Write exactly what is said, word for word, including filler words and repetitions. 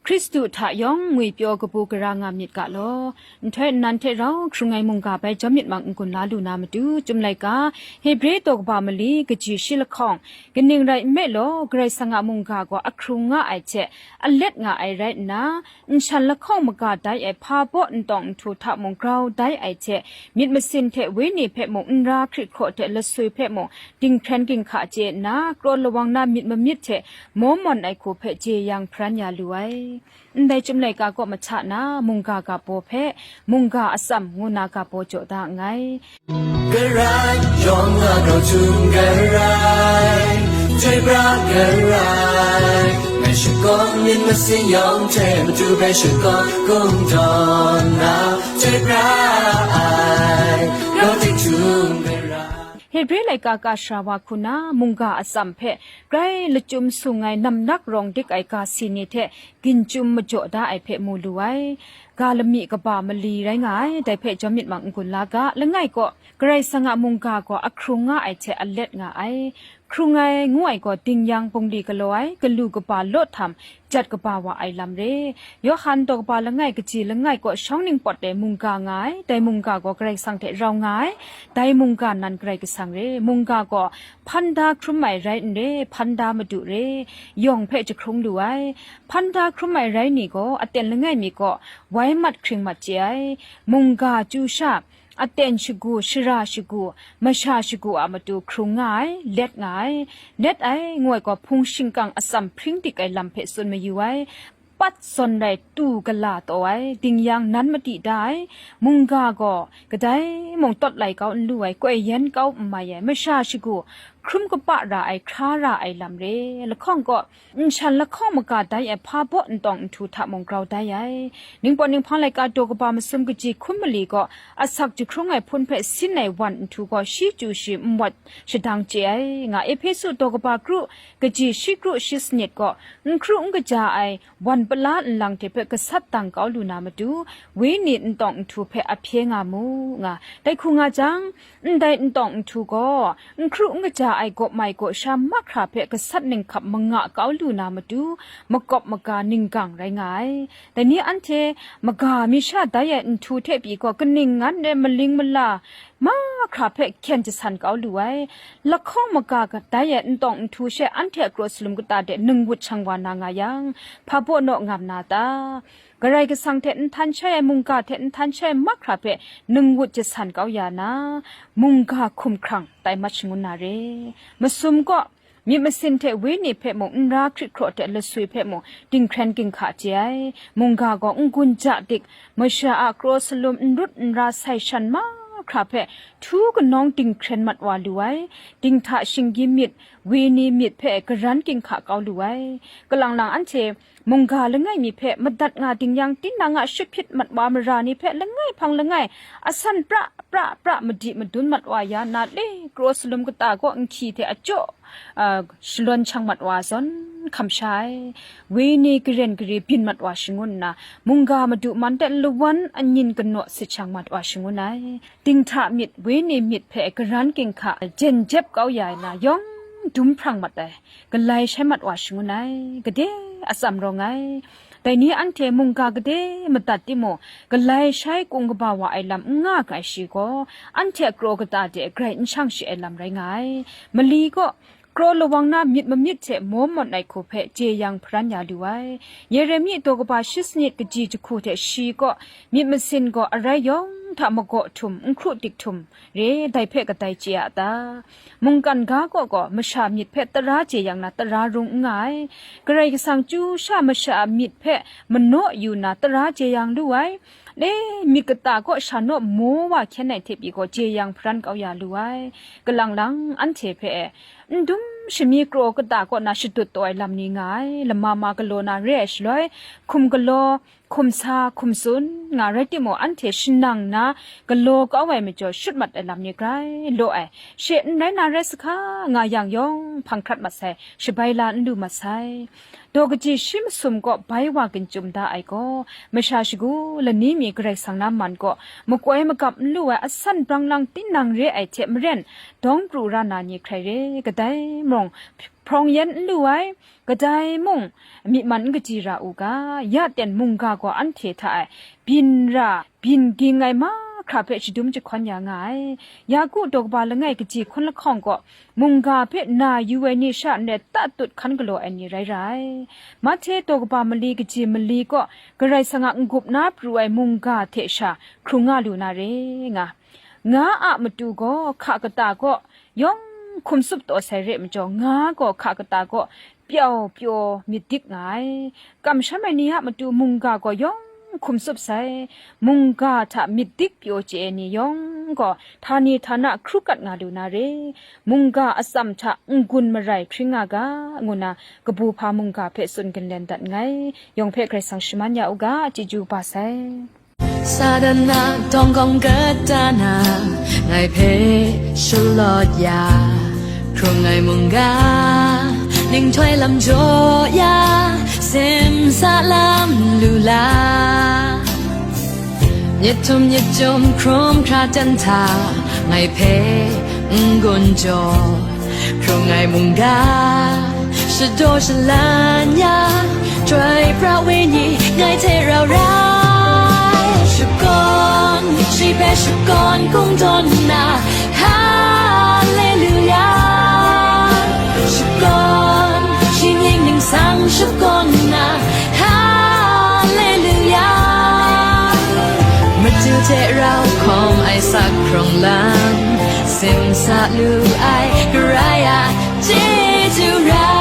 Hkristu hta yawng ngwipyaw kabu gara nga myit ga law. Nhtoi nnan hte rau hkrung ai mungga bai jawm myit mang n-gun la lu na matu, Chyum laika, Hebre daw kaba mali, kaji shi lahkawng, kaning rai nme law, Karai Kasang a mungga gaw ahkrung nga ai hte alet nga ai rai nna, nshan lahkawng maga dai ai hpa baw ntawng nhtu hta mung grau dai ai hte, myit masin hte wenyi hpe mung, n ra hkrit hkraw hte lasui hpe mung, dinghkren ginhka chye nna, kraw lawang na myit mamyit hte maw mawn ai hku hpe jeyang hparan ya lu ai. Ndai Chyum laika kaw mahta na mungga ga baw hpe, mungga atsam ngu na ga baw jaw da nngai. Garai, yawng a grau htum garai, chyoi pra garai, ngai shakawn myit masin yawng hte matu bai shakawn kungdawn na, chyoi pra ai, grau dik htum garai. Hebre laika ga sara wa hku na mungga atsam hpe grai lachyum sung ai namnak rawng dik ai ga si ni hte ginchyum majaw da ai hpe mu lu ai. Ga lami kaba mali rai nga ai, dai hpe jawm myit mang n-gun la ga, langai kaw, Karai Kasang a mungga gaw ahkrung nga ai hte alet nga ai. Hkrung ai ngu ai gaw, dingyang bungli galaw ai, galu kaba law htam, jat kaba wa ai lam re. Yawhan daw kaba langai kaji langai kaw shawng ningpawt e mungga nga ai, dai mungga gaw Karai Kasang hte rau nga ai, dai mungga nan Karai Kasang re. Mungga gaw hpan da hkrum ai rai n re, hpan da madu re, yawng hpe jahkrung lu ai. Hpan da hkrum ai rai ni gaw aten langai mi kaw wai mat hkring mat chye ai. Mungga chyu sha, aten shagu, shara shagu, masha shagu a matu hkrung nga ai, let nga ai. Let ai, ngu ai gaw hpung shingkang atsam hpring dik ai lam hpe tsun mayu ai. Pat zawn rai tu gala taw ai, dingyang nan madi da ai, mungga gaw kadai mung tawt lai kau n lu ai, koi yen kau n mai ai, masha shagu, hkrum kaba ra ai, hkra ra ai lam re. Lahkawng kaw, nshan lahkawng maga dai ai hpa baw ntawng nhtu hta mung grau dai ai. Ningpawt ninghpang laika daw kaba masum kaji hkum mali gaw, asak jahkrung ai hpun hpe sin ai wan nhtu gaw, shi chyu shi nwat shadang chye ai, nga Ehpesu daw kaba kru kaji shi kru shi sanit gaw, n hkru n kaja ai wan pala nlang hte hpe gasat dang kau lu na matu, wenyi ntawng nhtu hpe ahpye nga mu, nga. Dai hku nga jang, ndai ntawng nhtu gaw, n hkru n kaja ai gawp mai gaw sha mahkra hpe gasat ninghkap manga kau lu na matu, makawp maga ninggang rai nga ai. Dai ni anhte maga mi sha dai ai nhtu hte pyi gaw, kaning ngan e maling mala mahkra hpe hkyen jasan kau lu ai. Lahkawng maga ga dai ai ntawng nhtu she anhte a kraw salum kata de ningwut shang wa na nga yang, hpa baw naw ngam na ta? Karai Kasang hte nhtan shai ai mungga hte nhtan shai ai mahkra hpe ningwut jasan kau ya na, mungga hkum hkrang tai mat shangun na re. Masum kaw, myit masin hte wenyi hpe mung, n ra hkrit hkraw hte lasui hpe mung, dinghkren ginhka chye ai. Mungga gaw n-gun ja dik, masha a kraw salum n rut n ra sai shan mahkra hpe htu kanawng dinghkren mat wa lu ai. Dinghta shinggyim myit, wenyi myit hpe garan ginhka kau lu ai. Kalang lang anhte mungga langai mi hpe madat nga ding yang, tinang a shut hpyit mat wa mara ni hpe langai hpang langai asan pra pra pra madi madun mat wa ya na le, kraw salum kata gaw nhki hte ajaw, a, shalawn shang mat wa zawn hkam sha ai. Wenyi garen gari byin mat wa shangun nna, mungga madu man hte lawan anyin kanaw sit shang mat wa shangun ai. Dinghta myit, wenyi myit hpe garan ginhka jen jep kau ya ai na yawng dum hprang mat ai, galai shai mat wa shangun ai, gade atsam rawng ai. Dai ni anhte mungga gade madat timung, galai shai kung kaba wa ai lam n nga ga ai shi gaw, anhte a kraw kata de grai n shang shi ai lam rai nga ai. Mali gaw, kraw lawang na myit mamyit hte maw mawn ai hku hpe jeyang hparan ya lu ai. Yeremi daw kaba shi sanit kaji jahku hte shi gaw, myit masin gaw arai yawng hta magaw htum, n hkru dik htum re, dai hpe kadai chye a ta? Mungkan ga kaw gaw masha myit hpe tara jeyang na tara rung n nga ai. Karai Kasang chyu sha masha a myit hpe manaw yu na tara jeyang lu ai. Le, myit kata kaw sha naw maw wa hkyen ai hte pyi gaw jeyang hparan kau ya lu ai. Kalang lang anhte hpe e, n dum shami kraw kata kaw na shadut taw ai lam ni nga ai, lama ma galaw na re ai shaloi, hkum galaw, hkum sa, hkum tsun nga rai timung, anhte shanang na galaw kau ai majaw shut mat ai lam ni grai law ai. She n rai na rai sahka nga yang yawng hpang hkrat mat sai, shabai la n lu mat sai. Daw kaji shi masum kaw bai wa ginchyum da ai gaw, masha shagu lani mi Karai Kasang na man kaw makoi magap n lu ai asan brang lang tinang re ai hte maren, dawng pru ra na ni hkrai re, kadai mung hprawng yen n lu ai, kadai mung myi man n kaji ra u ga, ya ten mungga gaw anhte hta e byin ra, byin ging ai mahkra hpe shadum jahkawn ya nga ai. Yaku daw kaba langai kaji hkun lahkawng gaw, mungga hpe na yu ai ni sha nre tatut hkan galaw ai ni rai ra ai. Mahte daw kaba mali kaji mali gaw, Karai Kasang a n-gup na pru ai mungga hte sha hkrung nga lu na re nga. Nga a matu gaw hka kata gaw yawng hkum tsup taw sai re ai majaw, nga gaw hka kata gaw pyau pyaw myit dik nga ai. Kamsham ai ni a matu mungga gaw yawng hkum tsup sai. Mungga hta myit dik pyaw chye ai ni yawng gaw, htani htana hkru kat nga lu na re. Mungga atsam hta n-gun marai hpring nga ga, ngu na kabu hpa mungga hpe tsun ginlen dat nngai. Yawng hpe Karai Kasang shaman ya u ga, chyeju kaba sai. Satan a dawng kawng kata na, ngai hpe shalawt ya, hkrung ai mungga, ninghtoi lam jaw ya, simsa lam lu la. Myit htum myit jum hkrum hkra jan hta, ngai hpe n-gun jaw, hkrung ai mungga, shadaw shalan ya, Chyoi pra wenyi ngai hte rau rai. Shakawn, shi hpe shakawn kungdawn nna, Haleluya. Shakawn, shi mying ningsang shakawn nna, Haleluya. Madu hte rau hkawm ai sak hkrung lam, simsa lu ai Karai a chyeju rai.